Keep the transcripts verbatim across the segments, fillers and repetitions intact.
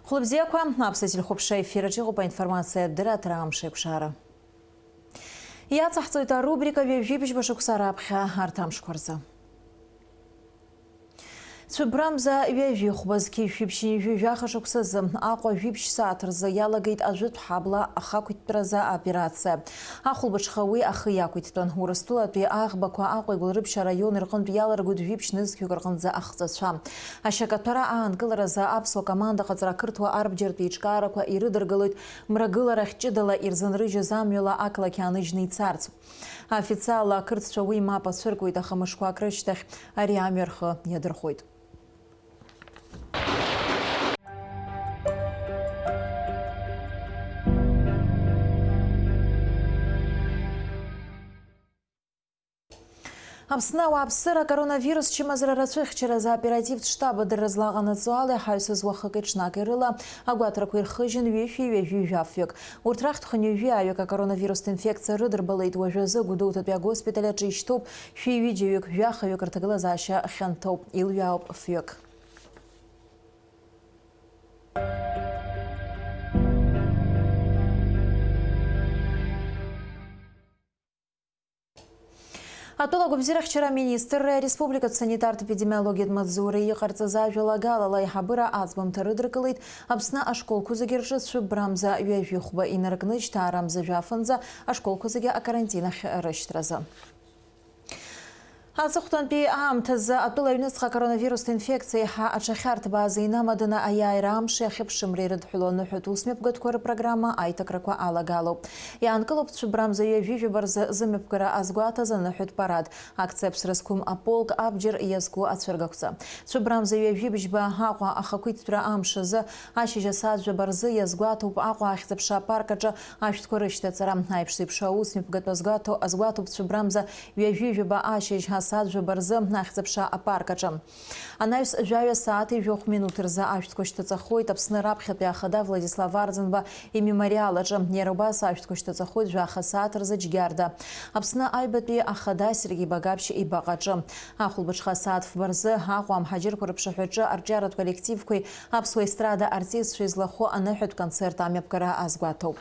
Хәлыбзиақәа, аԥсуа телехәаԥшра ефир аҿы иҟоуп аинформациатә дырраҭара Амш еиқәшара. Иаҵаҳҵоит арубрика ҩажәи бжьба шықәса раԥхьа арҭ амшқәа рзы. Цәыббрамза ҩажәи хәба зқьи жәшәи ԥшьынҩажәи жәаха шықәсазы, Аҟәа жәибжь сааҭ рзы иалагеит ажәытә ҳабла ахақәиҭтәразы аоперациа. Ахәылбыҽха уи ахы иақәиҭтәын. Урыстәылатәи аӷбақәа Аҟәа игәылрыԥшь араион рҟынтә иаларгоит жәибжь нызқьҩык рҟынӡа ахҵәацәа. Ашьакаҭәара аанкыларазы аԥсуа команда ҟаҵара ақырҭуа арбџьартә еиҿкаарақәа ирыдыргалоит мрагыларахь ҷыдала ирзынрыжьыз амҩала ақалақь ааныжьны ицарц. Официалла ақырҭцәа уи мап ацәыркуеит, аха мышқәак рышьҭахь ари амҩа рхы иадырхәоит. Аԥсны ауааԥсыра акоронавирус чымазара рацәыхьчаразы аоперативтә штаб адырра злаҟанаҵо ала, иҳаҩсыз уахыки-ҽнаки рыла агәаҭарақәа ирхыжьын ҩышәи ҩажәи жәафҩык. Урҭ рахьтә хынҩажәи ааҩык акоронавирустә инфекциа рыдырбалеит. Уажәазы Гәдоуҭатәи агоспиталь аҿы ишьҭоуп шәи ҩыџьаҩык, жәахаҩык рҭагылазаашьа хьанҭоуп, илҩаауп фҩык. Атәыла агәабзиарахьчара аминистрреи ареспубликатә санитартә-епидемиологиатә маҵзуреи иҟарҵаз ажәалагалала аиҳабыра аӡбамҭа рыдыркылеит Аԥсны ашколқәа зегьы рҿы цәыббрамза ҩажәихәба инаркны жьҭаарамза жәафынӡа ашколқәа зегьы акарантин ахь рышьҭразы. Аҵыхәтәантәи аамҭазы атәыла аҩныҵҟа акоронавирустә инфекциа еиҳа аҽахьарҭбааз инамаданы аиааира амши ахьыԥшымреи ирыдҳәалоу аныҳәатә усмҩаԥгатәқәа рпрограмма аиҭакрақәа алагалоуп. Иаанкылоуп цәыббрамза ҩажәи жәаба рзы зымҩаԥгара азгәаҭаз аныҳәатә парад, акциа Аԥсра зқәым аполк, абџьар иазку ацәыргақәҵа. Цәыббрамза ҩажәи бжьба Аҟәа ахақәиҭтәра амш азы ашьыжь асааҭ жәаба рзы иазгәаҭоуп Аҟәа ахьӡ-аԥша апарк аҿы ашәҭқәа рышьҭаҵара. Аиԥш зеиԥшу аусмҩаԥгатә азгәаҭо, азгәаҭоуп цәыббрамза ҩажәи жәаба ашьыжь асааҭ жәаба рзы ахьӡ-аԥша апарк аҿы. Анаҩс жәаҩа сааҭи жәохә минуҭ рзы ашәҭқәа шьҭаҵахоит Аԥсны раԥхьатәи ахада Владислав Арӡынба имемориал аҿы. Иара убас ашәҭқәа шьҭаҵахоит жәаха сааҭ рзы Џьгьарда. Аԥсны аҩбатәи ахада Сергеи Багаԥшь ибаҟаҿы. Ахәылбыҽха асааҭ фба рзы Аҟәа амҳаџьырқәа рыԥшаҳәаҿы арҿиаратә коллективқәеи аԥсуа естрада артистцәеи злахәу аныҳәатә концерт амҩаԥгара азгәаҭоуп.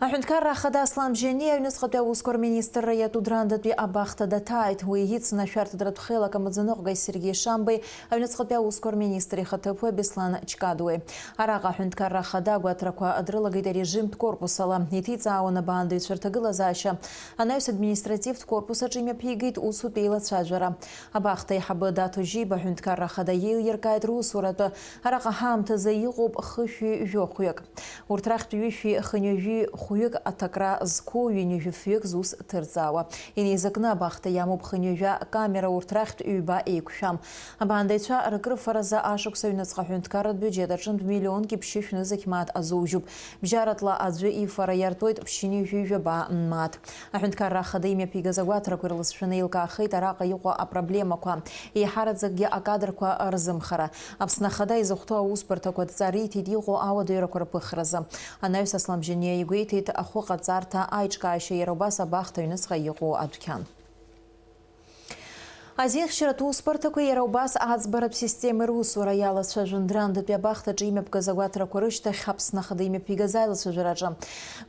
Аҳәынҭқарра ахада Аслан Бжьаниа аҩныҵҟатәи аусқәа рминистрра иатәу Драндатәи абахҭа даҭааит. Уи ицны ашәарҭадаратә хеилак амаӡаныҟәгаҩ Сергеи Шамбеи, аҩныҵҟатәи аусқәа рминистр ихаҭыԥуаҩ Беслан Чкадуеи. Араҟа аҳәынҭқарра ахада агәаҭарақәа дрылагеит арежимтә корпус ала. Иҭиҵаауан абаандаҩцәа рҭагылазаашьа. Анаҩс административтә корпус аҿы имҩаԥигеит усутә еилацәажәара. Абахҭа аиҳабы Даҭо Жьиба аҳәынҭқарра ахада еилиркааит русуратәы. Араҟа ҳаамҭазы иҟоуп хышәи жәохәҩык. Урҭ рахьтә ҩышәи хынҩажәи хәҩык аҭакра зқәу, ҩынҩажәи фҩык зус ҭырҵаауа. Инеизакны абахҭа иамоуп хынҩажәа камера, урҭ рахьтә ҩба еиқәшәам. Абаандаҩцәа рыкрыфаразы ашықәс аҩныҵҟа аҳәынҭқарратә биуџьет аҿынтә миллионки ԥшьышә нызқь мааҭ азужьуп. Бжьаратәла аӡәы ифара иартуеит ԥшьынҩажәи жәаба мааҭ. Аҳәынҭқарра ахада имҩаԥигаз агәаҭарақәа ирласшәаны еилкаахеит араҟа иҟоу апроблемақәа, еиҳараӡакгьы акадрқәа рзымхара. Аԥсны ахада изыхәҭоу аусбарҭақәа дҵа риҭеит иҟоу ауадаҩрақәа рԥыхразы. Анаҩс Аслан Бжьаниа игәеиҭеит ахәы ҟаҵарҭа аиҿкаашьа, иара убас абахҭа аҩныҵҟа иҟоу адәқьан. Азинхьчаратә усбарҭақәа иара убас аӡбаратә системеи русура иалацәажәон Драндатәи абахҭаҿы имҩаԥгаз агәаҭарақәа рышьҭахь Аԥсны ахада имҩаԥигаз аилацәажәараҿы.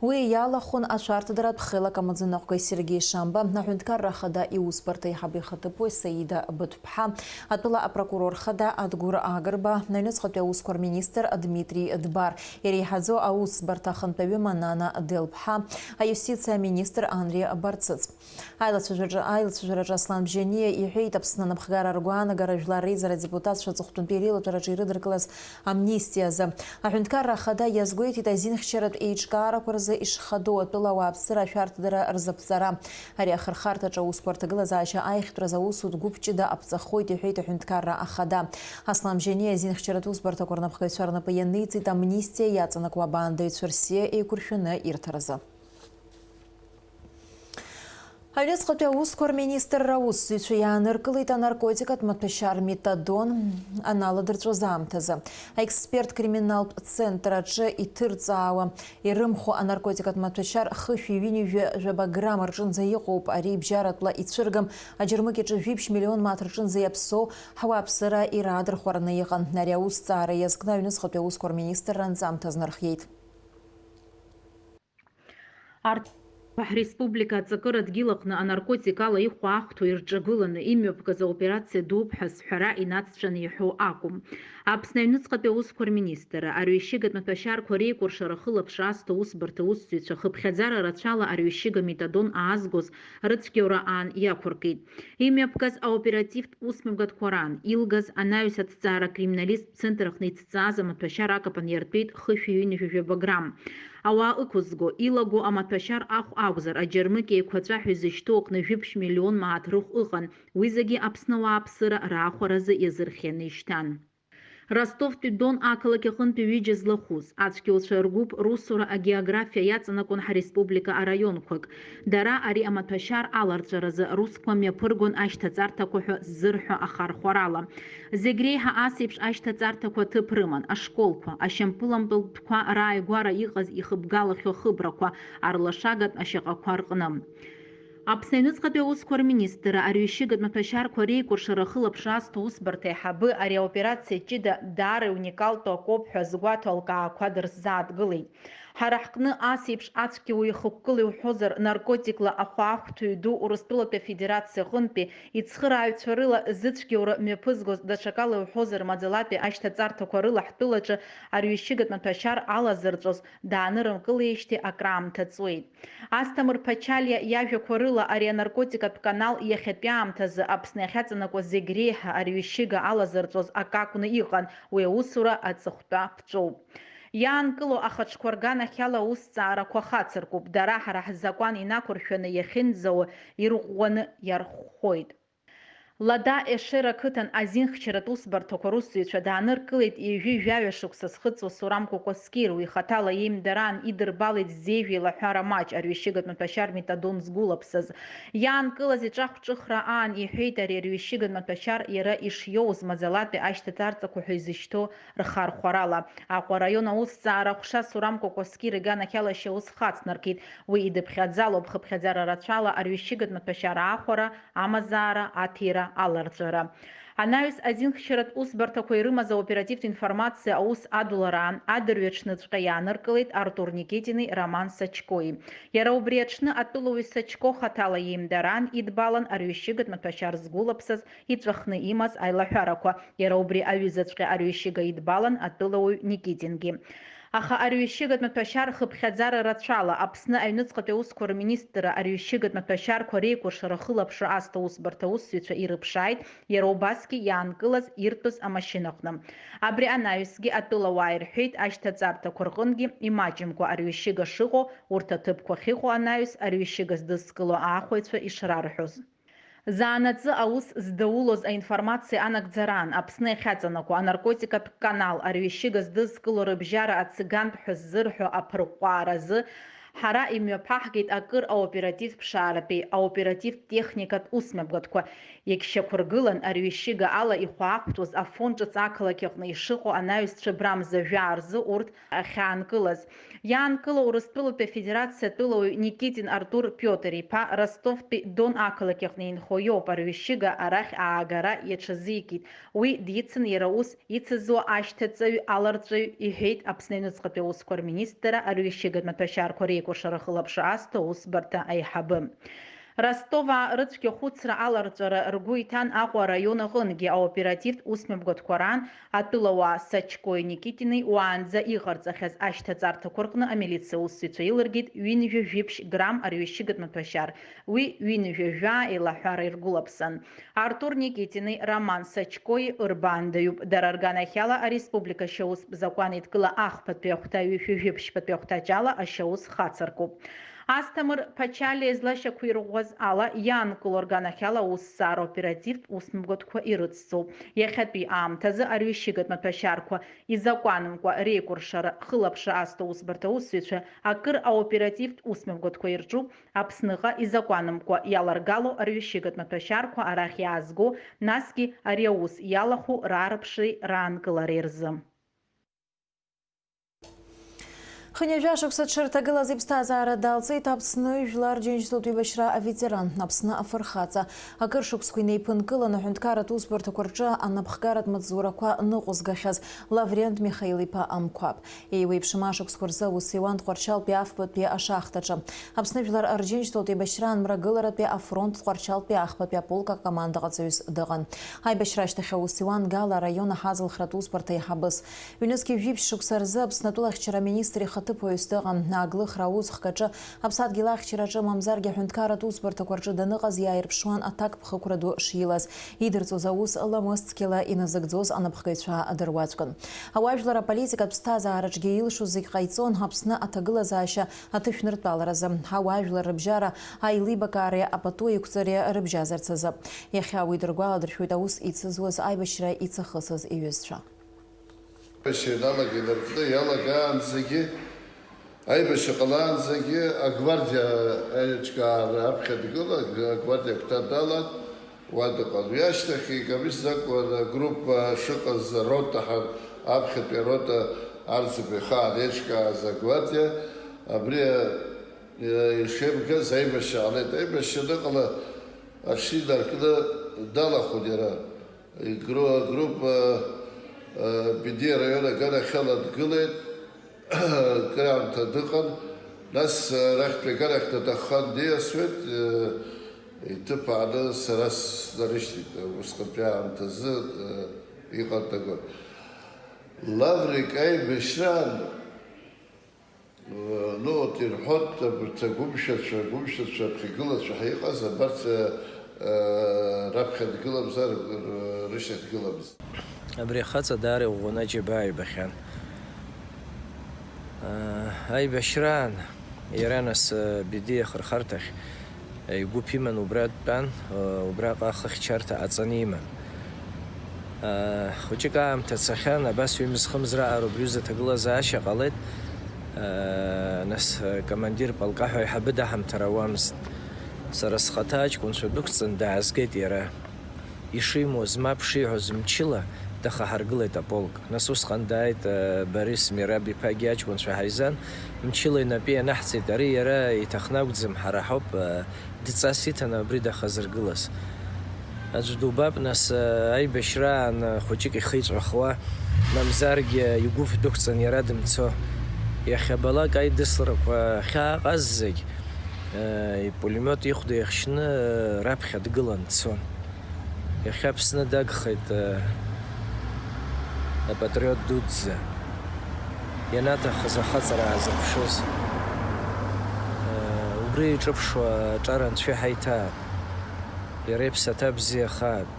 Уи иалахәын ашәарҭадаратә хеилак амаӡаныҟәгаҩ Сергеи Шамба, аҳәынҭқарра ахада иусбарҭа аиҳабы ихаҭыԥуаҩ Саида Быҭә ԥҳа, атәыла апрокурор хада Адгәыр Агрба, аҩныҵҟатәи аусқәа рминистр Дмитри Дбар, иреиҳаӡоу аусбарҭа ахантәаҩы Манана Делԥҳа, аиустициа аминистр Анри Барцыц. Аилацәажәараҿы, аилацәажәараҿы Аслан Бжьаниа иҳәеит, Аԥсны анапхгара ргәаанагара жәлар реизара адепутатцәа аҵыхәтәантәи реилатәараҿы ирыдыркылаз амнистиа азы. Аҳәынҭқарра ахада иазгәеиҭеит азинхьчаратә еиҿкаарақәа рзы ишхадоу атәыла ауааԥсыра ашәарҭадара рзаԥҵара. Ари ахырхарҭаҿы аусқәа рҭагылазаашьа аиӷьтәразы аусутә гәыԥ ҷыда аԥҵахоит, иҳәеит аҳәынҭқарра ахада. Аслан Бжьаниа азинхьчаратә усбарҭақәа рнапхгаҩцәа рнапы ианиҵеит амнистиа иаҵанакуа абаандаҩцәа рсиа еиқәыршәаны ирҭаразы. Аҩныҵҟатәи аусқәа рминистрра аусзуҩцәа иааныркылеит анаркотикатә маҭәашьар метадон аналадырҵәоз аамҭазы. Аексперт криминалтә центр аҿы иҭырҵаауа ирымху анаркотикатә маҭәашьар хышәи ҩынҩажәи жәаба грамм рҿынӡа иҟоуп. Ари бжьаратәла ицәыргам аџьармыкьаҿы жәибжь миллион мааҭ рҿынӡа иаԥсоу ҳауааԥсыра ираадырхәараны иҟан. Ари аусҭҵаара иазкны аҩныҵҟатәи аусқәа рминистрра анҵамҭа азнархиеит. Арҭ ҳреспублика аҵакыра дгьыл аҟны анаркотик ала ихәаахәҭоу ирҿагыланы имҩаԥгаз аоперациа дууп ҳәа зҳәара инацҵаны иҳәоу акәым. Аԥсны аҩныҵҟатәи аусқәа рминистрра арҩашьыгатә маҭәашьарқәа реикәыршара ахылаԥшра азҭо аусбарҭа аусзуҩцәа хыԥхьаӡара рацәала арҩашьыга метадон аазгоз рыцәгьоура аан иақәыркит. Имҩаԥгаз аоперативтә усмҩаԥгатәқәа раан илгаз анаҩс аҭҵаара акриминалисттә центр аҟны иҭҵааз амаҭәашьар акапан иартәеит хышәи ҩынҩажәи жәаба грамм. Ауаа ықәызго, илаго амаҭәашьар ахә акәзар, аџьармыкьа еиқәаҵәа ҳәа изышьҭоу аҟны жәибжь миллион мааҭ рыхә ыҟан, уи зегьы Аԥсны ауааԥсыра раахәаразы иазырхианы ишьҭан. Ростовтәи Дон ақалақь аҟынтәи ҩыџьа злахәыз ацәгьауцәа ргәыԥ русура агеографиа иаҵанакуан ҳреспублика араионқәак. Дара ари амаҭәашьар аларҵәаразы русқәа мҩаԥыргон ашьҭаҵарҭақәа ҳәа ззырҳәо ахархәарала. Зегь реиҳа ас еиԥш ашьҭаҵарҭақәа ҭыԥ рыман ашколқәа, ашьампылампылтәқәа рааигәара иҟаз ихыбгалахьоу ахыбрақәа, арлашагатә ашьаҟақәа рҟны. Аԥсны аҩныҵҟатәи аусқәа рминистрра арҩашьыгатә маҭәашьарқәа реикәыршара ахылаԥшра азҭо усбарҭа аиҳабы ари аоперациа ҷыда даара иуникалтәу акоуп ҳәа згәаҭо алкаақәа дырзааҭгылеит. Ҳара ҳҟны ас еиԥш ацәгьауаҩ ихықәкыла иуҳәозар, наркотикла ахәаахәҭҩы ду Урыстәылатәи Афедерациа аҟынтәи ицхырааҩцәа рыла зыцәгьоура мҩаԥызгоз даҽакала иуҳәозар, маӡалатәи ашьҭаҵарҭақәа рыла ҳтәылаҿы арҩашьыгатә маҭәашьар алазырҵәоз даанырымкылеижьҭеи акраамҭа ҵуеит. Асҭамыр Ԥачалиа иажәақәа рыла, ари анаркотикатә канал иахьатәи аамҭазы Аԥсны иахьаҵанакуа зегь реиҳа арҩашьыга алазырҵәоз акы акәны иҟан, уи аусура аҵыхәтәа ԥҵәоуп. Иаанкылоу ахаҿқәа рганахьала аусҭҵаарақәа хацыркуп, дара ҳара ҳзакәан инақәыршәаны иахьынӡауа ирӷәӷәаны иархәхоит. Лада Ешера ақыҭан азинхьчаратә усбарҭақәа русзуҩцәа дааныркылеит ҩажәи жәаҩа шықәса зхыҵуа Сурам Кәакәасқьыр, уи ихаҭала иеимдараан идырбалеит зеижә еилаҳәара маҷ арҩашьыгатә маҭәашьар метадон згәылаԥсаз. Иаанкылаз иҿахәҿыхра аан иҳәеит ари арҩашьыгатә маҭәашьар иара ишиоуз маӡалатәи ашьҭаҵарҭақәа ҳәа изышьҭоу рхархәарала. Аҟәа араион аусҭҵаара аҟәша Сурам Кәакәасқьыр иганахьала ашьаус хацнаркит. Уи идыԥхьаӡалоуп хыԥхьаӡара рацәала арҩашьыгатә маҭәашьар аахәара, амазаара, аҭира, аларҵәара. Анаҩс азинхьчаратә усбарҭақәа ирымаз аоперативтә информациа аус адулараан адырҩаҽныҵәҟьа иааныркылеит Артур Никитини Роман Сачкои. Иара убри аҽны атәылауаҩ Сачко хаҭала иеимдараан идбалан арҩашьыгатә маҭәашьар згәылаԥсаз иҵәахны имаз аилаҳәарақәа, иара убри аҩызаҵәҟьа арҩашьыга идбалан атәылауаҩ Никитингьы. Аха арҩашьыгатә маҭәашьар хыԥхьаӡара рацәала Аԥсны аҩныҵҟатәи аусқәа рминистрра арҩашьыгатә маҭәашьарқәа реикәыршара ахылаԥшра азҭо усбарҭа аусзуҩцәа ирыԥшааит, иара убасгьы иаанкылаз иртәыз амашьынаҟны. Абри анаҩсгьы атәылауаа ирҳәеит, ашьҭаҵарҭақәа рҟынгьы имаҷымкәа арҩашьыга шыҟоу, урҭ аҭыԥқәа ахьыҟоу анаҩс арҩашьыга здызкыло аахәаҩцәа ишрарҳәоз. Заанаҵы аус здаулоз аинформациа анагӡараан, Аԥсны иахьаҵанакуа анаркотикатә канал арҩашьыга здызкыло рыбжьара ацигантә ҳәа ззырҳәо аԥырҟәааразы ҳара имҩаԥаҳгеит акыр аоперативтә ԥшааратәи аоперативтә техникатә усмҩаԥгатәқәа. Иагьшьақәыргылан арҩашьыга ала ихәаахәҭуаз Афон ҿыц ақалақь аҟны ишыҟоу анаҩс цәыббра мза жәаа рзы урҭ ахьаанкылаз. Иаанкыло Урыстәылатәи Афедерациа атәылауаҩ Никитин Артур Пиотр-иԥа Ростовтәи Дон ақалақь аҟны инхо иоуп, арҩашьыга арахь аагара иаҽазикит. Уи дицын иара ус ицызуа ашьҭаҵаҩ, аларҵәаҩ, иҳәеит Аԥсны аҩныҵҟатәи аусқәа рминистрра арҩашьыгатә маҭәашьарқәа реикәыршара ахылаԥшра азҭо аусбарҭа аиҳабы. Ростоваа рыцәгьа хәыцра аларҵәара ргәы иҭан Аҟәа араион аҟынгьы аоперативтә усмҩаԥгатәқәа раан атәылауаа Сачкои Никитини уаанӡа иҟарҵахьаз ашьҭаҵарҭақәа рҟны амилициа аусзуҩцәа илыргеит ҩынҩажәи жәиԥшь грамм арҩашьыгатә маҭәашьар, уи ҩынҩажәи жәаа еилаҳәара иргәылаԥсан. Артур Никитини Роман Сачкои ырбаандаҩуп. Дара рганахьала ареспублика ашьаустә закәан еидкыла ахԥатәи ахәҭа ҩышәи жәиԥшьбатәи ахәҭаҷ ала ашьаус хацыркуп. Асҭамыр Ԥачалиа излашьақәирӷәӷәаз ала, иаанкыло рганахьала аусҭҵаара оперативтә усмҩаԥгатәқәа ирыцҵоуп. Иахьатәи аамҭазы арҩышьыгатә маҭәашьарқәа изакәанымкәа реикәыршара хылаԥшра азҭо аусбарҭа аусзуҩцәа акыр аоперативтә усмҩаԥгатәқәа ирҿуп, Аԥсныҟа изакәанымкәа иаларгало арҩышьыгатә маҭәашьарқәа арахь иаазго, насгьы ари аус иалахәу раарԥшреи раанкылареи рзы. Хынҩажәа шықәса дшырҭагылаз иԥсҭазаара далҵит Аԥсны жәлар Џьынџьтәылатә еибашьра аветеран, Аԥсны афырхаҵа, акыр шықәсқәа инеиԥынкыланы аҳәынҭқарратә усбарҭақәа рҿы анапхгаратә маҵзурақәа ныҟәызгахьаз Лаврент Михаил-иԥа Амқәаб. Еиуеиԥшым ашықәсқәа рзы аус иуан Тҟәарчалтәи афбатәи ашахтаҿы. Аԥсны жәлар Рџьынџьтәылатә еибашьраан мрагыларатәи афронт Тҟәарчалтәи ахԥатәи аполк акомандаҟаҵаҩыс дыҟан. Аибашьра ашьҭахь аус иуан Гала араион аҳазалхратә усбарҭа аиҳабыс. Ҩнызқьи жәиԥшь шықәса рзы Аԥсны атәылахьчара аминистр ихаҭыԥуаҩыс дыҟан. Ааглыхра аусхк аҿы Аԥсадгьыл ахьчараҿы, мамзаргьы аҳәынҭқарратә усбарҭақәа рҿы даныҟаз иааирԥшуан аҭакԥхықәра ду шилаз. Идырҵоз аус ламыс цқьала иназыгӡоз анапхгаҩцәа дыруаӡәкын. Ауаажәлар аполитикатә ԥсҭазаараҿгьы илшоз зегь ҟаиҵон Аԥсны аҭагылазаашьа аҭышәныртәаларазы, ауаажәлар рыбжьара аилибакаареи апату еиқәҵареи рыбжьазарц азы. Иахьа уи дыргәаладыршәоит аус ицызуаз аибашьра ицахысыз иҩызцәа. Аибашьра иналагеит рҟны иалагаанӡагьы, аибашьра ҟалаанӡагьы агвардиа аиҿкаара аԥхьа дгылан, агвардиа агәҭа далан, уа дыҟан. Уи ашьҭахь икомиссиа акәын агруппа шыҟаз арота ҳәа, аԥхьатәи арота арӡынба ихаан еиҿкааз агвардиа, абри, э, ишеибгаз аибашьра ҟалеит. Аибашьра аныҟала, ашина аркны далахәын иара. Игру-, агруппа, э, Бедиа араион аганахьала дгылеит, краамҭа дыҟан, нас, э, рахьтә аганахь дҭаххан диасуеит, э, иҭыԥ ааны сара снарышьҭит, усҟантәи аамҭазы, э, иҟан дагәа. Лаврик аибашьраан, Ну, вот ирҳәоит, абарҭ агәымшәацәа, агәымшәацәа, аԥхьагылацәа ҳәа иҟаз, абарҭ, э, раԥхьа дгыламзар, р-, рышьҭахь дгыламызт. Абри ахаҵа даара иӷәӷәаны аџьабаа ибахьан. Э, аибашьраан иара нас, э, Бедиа ахырхарҭахь Игәыԥ иман убра дтәан, убраҟа ахыхьчарҭа ҟаҵаны иман. Хәыҷык аамҭа цахьан, абас ҩымз-хымз раҟара убри узы аҭагылазаашьа ҟалеит. Нас, командир полка ҳәа аиҳабы даҳамҭар ауамызт. Сара схаҭа аҷкәынцәа дәықәҵан даазгеит иара. Ишимуаз, мап шиҳәоз мчыла дахаҳаргылеит аполк. Нас усҟан дааит, э, Борис Мераб-иԥагьы аҷкәынцәа ҳаизан, мчыла инапы ианаҳҵеит, ари иара иҭахны акәӡам, ҳара ҳауп, э, дҵас иҭаны абри дахазыргылаз. Аӡә дубап, нас, э, аибашьраан, э, хәыҷык ихы иҵәахуа, мамзаргьы игәыԥ дықәҵан иара дымцо. Иахьабалак аидысларақәа ахьааҟаз зегь, э, ипулемиот ихәда иахшьны, э, раԥхьа дгылан дцон. Иахьа Аԥсны дагхеит, э, апатриот дуӡӡа. Ианаҭахыз ахаҵара аазырԥшыз. Э, убри иҿыԥшуа аҿар анцәа иҳаиҭааит. Иара иԥсаҭа бзиахааит.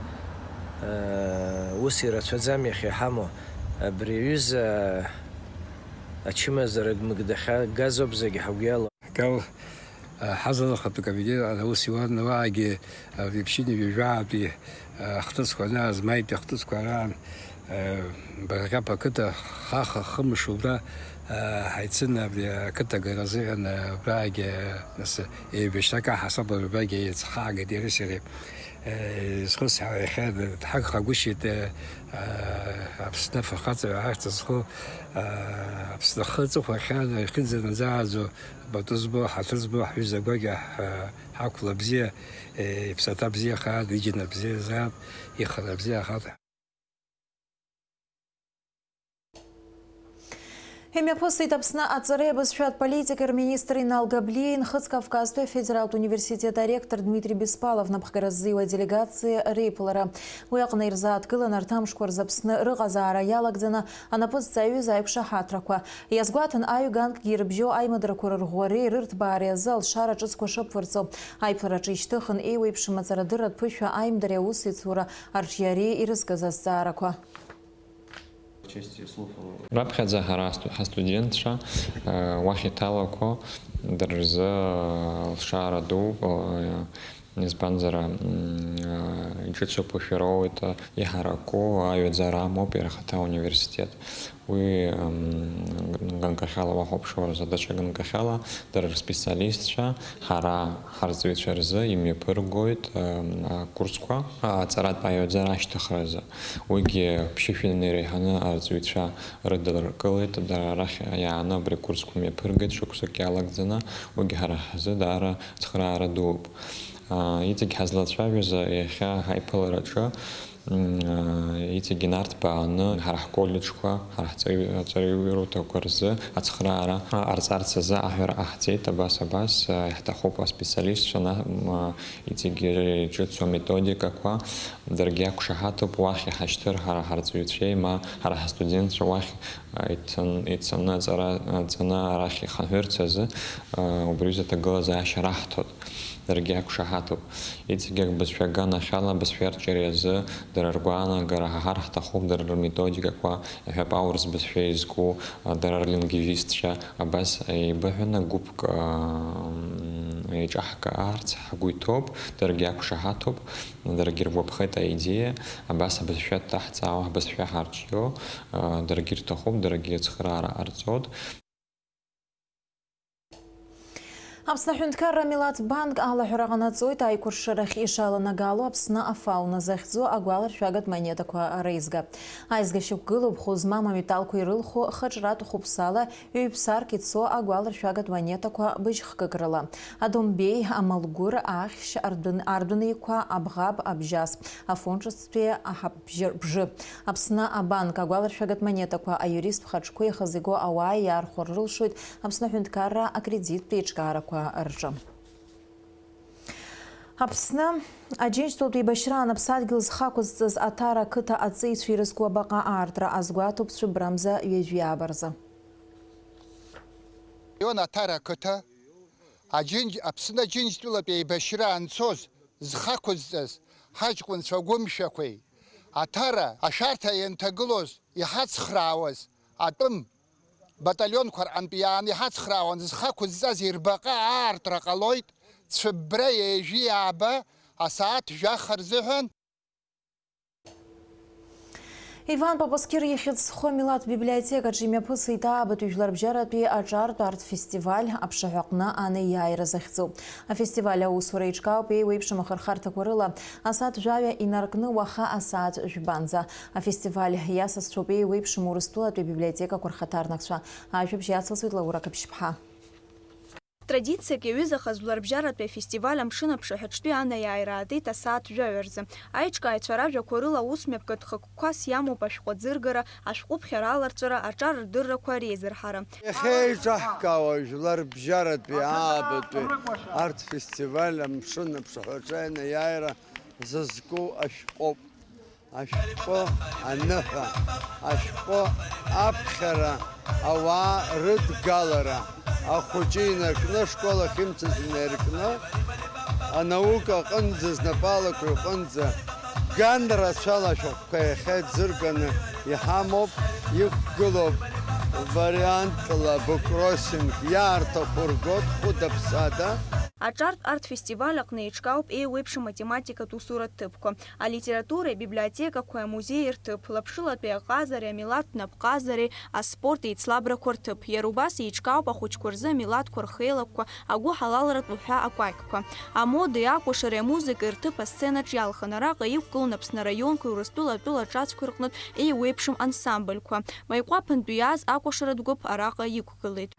Э, ус ирацәаӡам иахьа иҳамоу. Абри аҩыза ачымазара гмыгдахьа газоуп зегь ҳагәы иалоу. Гал, а, ҳазалахатә комитет аус иуан, уаагьы, а, ҩаԥшьыни ҩажәаатәи, а, ахҭысқәа анааз, маитәи ахҭысқәа араан, а, Барӷьаԥ ақыҭа хаха хымш убра, а, ҳаицын абри ақыҭа агара азыҳәан, а, убраагьы, а, нас, еибашьрак аҳасабала убрагьы еицхаагеит иареи сареи. Э, изхысҳәаау иахьа дҳагхагәышьеит, э, а, Аԥсны афырхаҵаҩ ахьӡ зху, а, Аԥсны ахы аҵыхәа ахьаа ихьыӡ анаӡааӡо, пату змоу, ҳаҭыр змоу ҳҩыза гәакьа ҳ-, ҳақәла бзиа, э, иԥсаҭа бзиахааит, иџьынра бзиазааит, ихынра бзиахааит. Имҩаԥысит Аԥсны аҵареи абызшәатә политикеи рминистр Инал Габлиа, Нхыҵ Кавказтәи афедералтә университет аректор Дмитри Беспалов напхгара ззиуа аделегациа реиԥылара. Уи аҟны ирзааҭгылан арҭ амшқәа рзы Аԥсны рыҟазаара иалагӡаны анапыҵҵааҩы изы аиқәшаҳаҭрақәа. Иазгәаҭан аҩ-ганкгьы ирыбжьоу аимадарақәа рырӷәӷәареи рырҭбаареи азы алшара ҿыцқәа шаԥырҵо. Аиԥылараҿы ишьҭыхын еиуеиԥшым аҵарадырратә ԥышәа аимдареи аусеицура арҿиареи ирызкыз азҵаарақәа. Раԥхьаӡа ҳара ҳасту-, ҳастудентцәа, э, уахь иҭалақәо дара рзы, э, лшара дууп, э, избанзар, м, э, иҿыцу ԥышәароуеит, э, иҳараку аҩаӡара амоуп иара ахаҭа ауниверситет. Уи, м, ганкахьала уахәаԥшуазар, даҽа ганкахьала дара рспециалистцәа ҳара ҳарҵаҩцәа рзы имҩаԥыргоит, м, акурсқәа, аҵаратә аҩаӡара ашьҭыхразы. Уигьы ԥшьышәан иреиҳаны арҵаҩцәа рыдыркылеит, дара арахь иааны абри акурсқәа мҩаԥыргеит шықәсык иалагӡаны, уигьы ҳара ҳзы даара цхыраара дууп. А, иҵегь ҳазлацәажәоз иахьа ҳаиԥылараҿы, м, а, иҵегь инарҭбааны ҳара ҳколлеџьқәа, ҳара ҳҵаҩ-, ҳҵараиурҭақәа рзы ацхыраара ҟарҵарц азы аҳәара ҟаҳҵеит, абас, абас, а, иаҳҭахуп аспециалистцәа, на-, м, а, иҵегь иҿыцу аметодикақәа, даргьы иақәшаҳаҭуп, уахь иҳашьҭыр ҳара ҳарҵаҩцәеи, ма ҳара ҳастудентцәа уахь, а, ицан-, ицаны аҵара, аҵаны арахь ихынҳәырц азы, а, убри аҩыза аҭагылазаашьа раҳҭоит. Даргьы иақәшаҳаҭуп. Иҵегь ак бызшәа аганахьала абызшәа арҿиареи азы дара ргәаанагара ҳаҳар ҳҭахуп, дара рметодикақәа, иҳәап, аурыс бызшәа изку, а, дара рлингвистцәа, абас еибыҳәаны гәыԥк, а, м, еиҿаҳкаарц ҳгәы иҭоуп, даргьы иақәшаҳаҭуп, даргьы иргәаԥхеит аидеиа, абас абызшәа дҭаҳҵаауа, ҳбызшәа ҳарҿио, а, даргьы ирҭахуп, даргьы ацхыраара ҟарҵоит. Аԥсны аҳәынҭқарра амилаҭ банк алаҳәара ҟанаҵоит аикәыршарахь ишаланагало Аԥсны афауна захьӡу агәаларшәагатә монетақәа реизга. Аизга шьақәгылоуп хәы змам аметалқәа ирылху хаҿратә хәыԥсала ҩ-ԥсарк ицо агәаларшәагатә монетақәа быжьхкык рыла: адомбеи, амалгәыр, ахьшь, ардәын-, ардәынеиқәа, абӷаб, абжьас, афон ҿыцтәи аҳаԥбжьы-, бжы. Аԥсны абанк агәаларшәагатә монетақәа аиуристтә хаҿқәа ихазыго ауаа иаархәар рылшоит Аԥсны аҳәынҭқарра акредиттә еиҿкаарақәа рҿы. Аԥсны Аџьынџьтәылатә еибашьраан аԥсадгьыл зхы ақәызҵаз Аҭара ақыҭа аҵеицәа ирызку абаҟа аартра азгәаҭоуп цәыббрамза ҩажәи ааба рзы. Ион Аҭара ақыҭа Аџьынџь-, Аԥсны Аџьынџьтәылатә еибашьра анцоз зхы ақәызҵаз ҳаҷкәынцәа гәымшәақәеи, Аҭара ашәарҭа ианҭагылоз иҳацхраауаз атәым баталионқәа рҟынтә иааны иҳацхраауан зхы ақәызҵаз ирбаҟа аартра ҟалоит, цәыббра ҩажәи ааба асааҭ жәаха рзыҳәан. Иван Попоскир ихьӡ зху амилаҭ библиотекаҿы имҩаԥысит аабатәи жәларбжьаратәи аҿартә арт-фестиваль аԥшаҳәаҟны анеиааира захьӡу. Афестиваль аусура еиҿкаауп еиуеиԥшым ахырхарҭақәа рыла асааҭ жәаҩа инаркны уаха асааҭ жәбанӡа. Афестиваль иасасцәоуп еиуеиԥшым Урыстәылатәи абиблиотекақәа рхаҭарнакцәа. Ажәабжь иацылҵоит Лаура Қаԥшьԥҳа. Традициак иаҩызахаз жәларбжьаратәи афестиваль амшын аԥшаҳәаҿтәи анеиааира аатит асааҭ жәаҩа рзы. Аиҿкааҩцәа ражәақәа рыла, аусмҩаԥгатә хықәкқәас иамоуп ашәҟәы аӡыргара, ашәҟәыԥхьара аларҵәара, аҿар рдыррақәа реизырҳара. Иахьа еиҿаҳкаауа жәларбжьаратәи аабатәи арт-фестиваль амшын аԥшаҳәаҿы анеиааира зызку ашәҟәоуп. Ашәҟәы аныҳәа, ашәҟәы аԥхьара, ауаа рыдгалара, ахәыҷы инаркны, ашкол ахьымцаз инаркны, анаука аҟынӡа, знапалақәа рҟынӡа, ган рацәала ашәҟәқәа иахьа иӡырганы иҳамоуп, иқәгылоуп вариантла буккроссинг, иаарҭаху ргоит хәыда-ԥсада. Аҿартә арт-фестиваль аҟны еиҿкаауп еиуеиԥшым математикатә усура ҭыԥқәа. Алитературеи абиблиотекақәеи амузеи рҭыԥ, лаԥшылатәи аҟазареи амилаҭтә напҟазареи аспорт еицлабрақәа рҭыԥ. Иара убас еиҿкаауп ахәыҷқәа рзы амилаҭқәа рхеилакқәа, агәыҳалалратә уҳәа акәакьқәа. Амодеи акәашареи амузыкеи рҭыԥ асценаҿ иалхын, араҟа иқәгылан Аԥсны араионқәеи Урыстәыла атәыла аҿацәқәа рҟнытә еиуеиԥшым ансамбльқәа. Маиҟәаԥынтәи иааз акәашаратә гәыԥ араҟа иқәгылеит.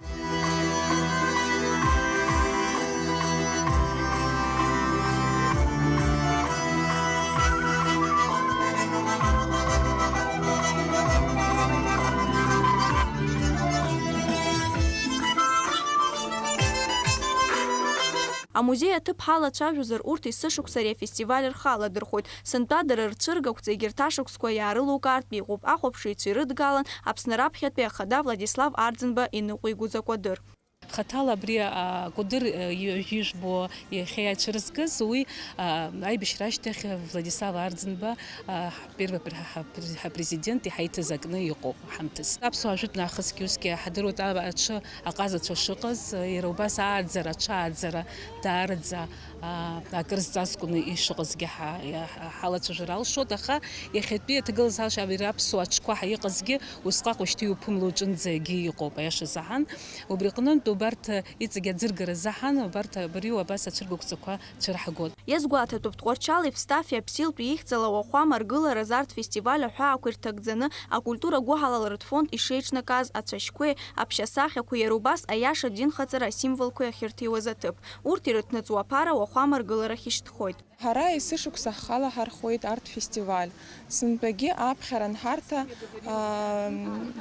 Амузеи аҭыԥ ҳалацәажәозар, урҭ есышықәса ари афестиваль рхы аладырхәоит. Сынтәа дара рцәыргақәҵа егьырҭ ашықәсқәа иаарылукаартә иҟоуп. Ахәаԥшыҩцәа ирыдгалан Аԥсны раԥхьатәи ахада Владислав Арӡынба иныҟәигоз акәадыр. Хаҭала абри, а, Кәыдыр, а, ҩажәи жәбо иахьа иаацәырызгаз, уи, а, аибашьра ашьҭахь Владислав Арӡынба, а, ҳ-, первый пр-, ҳа-, ҳа-, ҳапрезидент иҳаиҭаз акны иҟоуп ҳамҭас. Аԥсуаа жәытә нахысгьы усгьы иаҳдыруеит, а, аҽы аҟазацәа шыҟаз, иара убас ааӡара, аҽы ааӡара даараӡа, а, акыр зҵазкуаны ишыҟазгьы ҳа-, иа-, ҳалацәажәар алшоит, аха иахьатәи аҭагылазаашьа абри аԥсуа аҽқәа ҳа иҟазгьы усҟак уажәшьҭа иуԥымло уҿынӡагьы иҟоуп, аиаша заҳан. Убри аҟнынтә убарҭ иҵегь аӡыргара заҳан, убарҭ абри абас ацәыргақәҵақәа цәырҳгоит. Иазгәаҭатәуп, Тҟәарчали Евстафи Аԥсилтәи ихьӡала ауахәама аргыларазы арҭ фестиваль аҳәаақәа ирҭагӡаны акультура гәыҳалалратә фонд ишеиҿнакааз ацәашьқәеи аԥшьасахьақәеи, иара убас аиаша адинхаҵара асимволқәеи ахьырҭиуаз аҭыԥ. Урҭ ирыҭныҵуа аԥара ауахәама аргыларахь ишьҭхоит. Ҳара есышықәса ҳхала ҳархоит арҭ фестиваль. Сынтәагьы аԥхьара анҳарҭа, аа,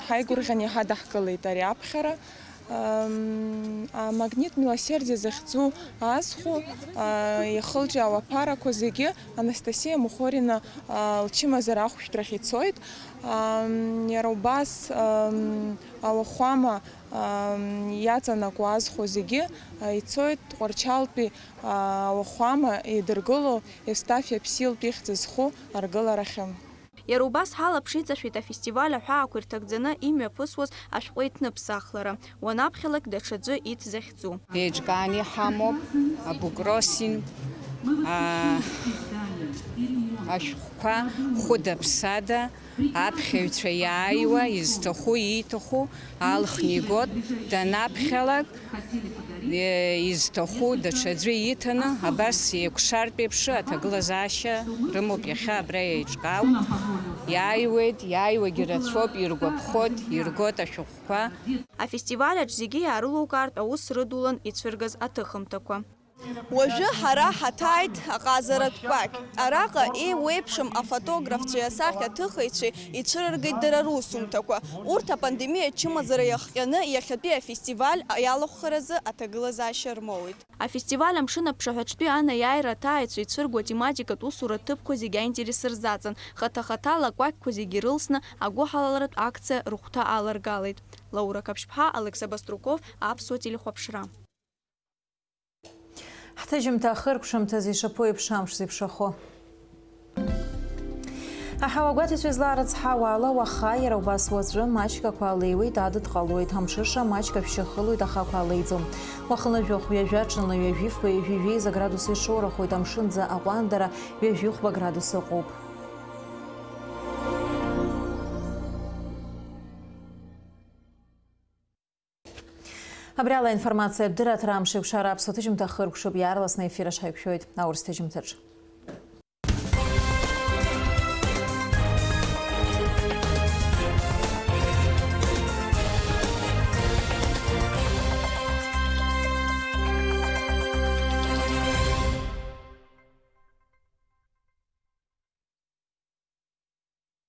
ҳаигәырӷьан иҳадаҳкылеит ари аԥхьара. Ам, а, Магнит милосердия захьӡу азхәо, а, ихылҿиаау аԥарақәа зегьы Анастасиа Мухорина, а, лчымазара ахәшәтәрахь ицоит. Ам, иара убас, ам, ауахәама, ам, иаҵанакуа азхәо зегьы, а, ицоит Тҟәарчалтәи, а, ауахәама идыргыло Евстафи Аԥсилтә ихьӡ зху аргыларахьы. Иара убас ҳалаԥш иҵашәеит афестиваль аҳәаақәа ирҭагӡаны имҩаԥысуаз ашәҟәы иҭныԥсахлара, уанаԥхьалак даҽаӡәы иҭ захьӡу. Еиҿкаан иҳамоуп абукросин, а, ашәҟәқәа хәыда-ԥсада аԥхьаҩцәа иааиуа, изҭаху, ииҭаху алхны игоит, данаԥхьалак, изҭаху даҽаӡәы иҭаны, абас еикәшартә еиԥш аҭагылазаашьа рымоуп иахьа абра еиҿкаау. Иааиуеит, иааиуагьы рацәоуп, иргәаԥхоит, иргоит ашәҟәқәа. Афестиваль аҿы зегьы иаарылукаартә аус рыдулан ицәыргаз аҭыхымҭақәа. Уажәы ҳара ҳаҭааит аҟазаратә кәакь. Араҟа еиуеиԥшым афотографцәеи асахьаҭыхыҩцәеи ицәырыргеит дара русумҭақәа. Урҭ апандемиа ачымазара иахҟьаны иахьатәи афестиваль иалахәхаразы аҭагылазаашьа рмоуит. Афестиваль амшын аԥшаҳәаҿтәи анаиааира аҭааҩцәа ицәырго атематикатә усура ҭыԥқәа зегьы аинтерес рзаҵан, хаҭа-хаҭала акәакьқәа зегьы ирылсны агәыҳалалратә акциа рыхәҭа аларгалеит. Лаура Қаԥшьԥҳа, Алекса Баструков, Аԥсуа телехәаԥшра. Ҳҭыжьымҭа ахыркәшамҭазы ишаԥу еиԥш амш зеиԥшрахо. Аҳауа гәаҭацәа излаарыцҳау ала, уаха, иара убас уаҵәы, маҷк ақәа леиуеит, адыд ҟалоит, амҽыша маҷк ашәшьы ахылоит, аха ақәа леиӡом. Уахынла жәохә ҩажәа, ҽынла ҩажәи фба, ҩажәи жәеиза градус ишоурахоит, амшынӡа аҟәандара ҩажәи хәба градус ыҟоуп. Абри ала аинформациатә дырраҭара амш еиқәшара аԥсуа ҭыжьымҭа хыркәшоуп, иаарласны аефир аҿы ҳаиқәшәоит аурыс ҭыжьымҭаҿ.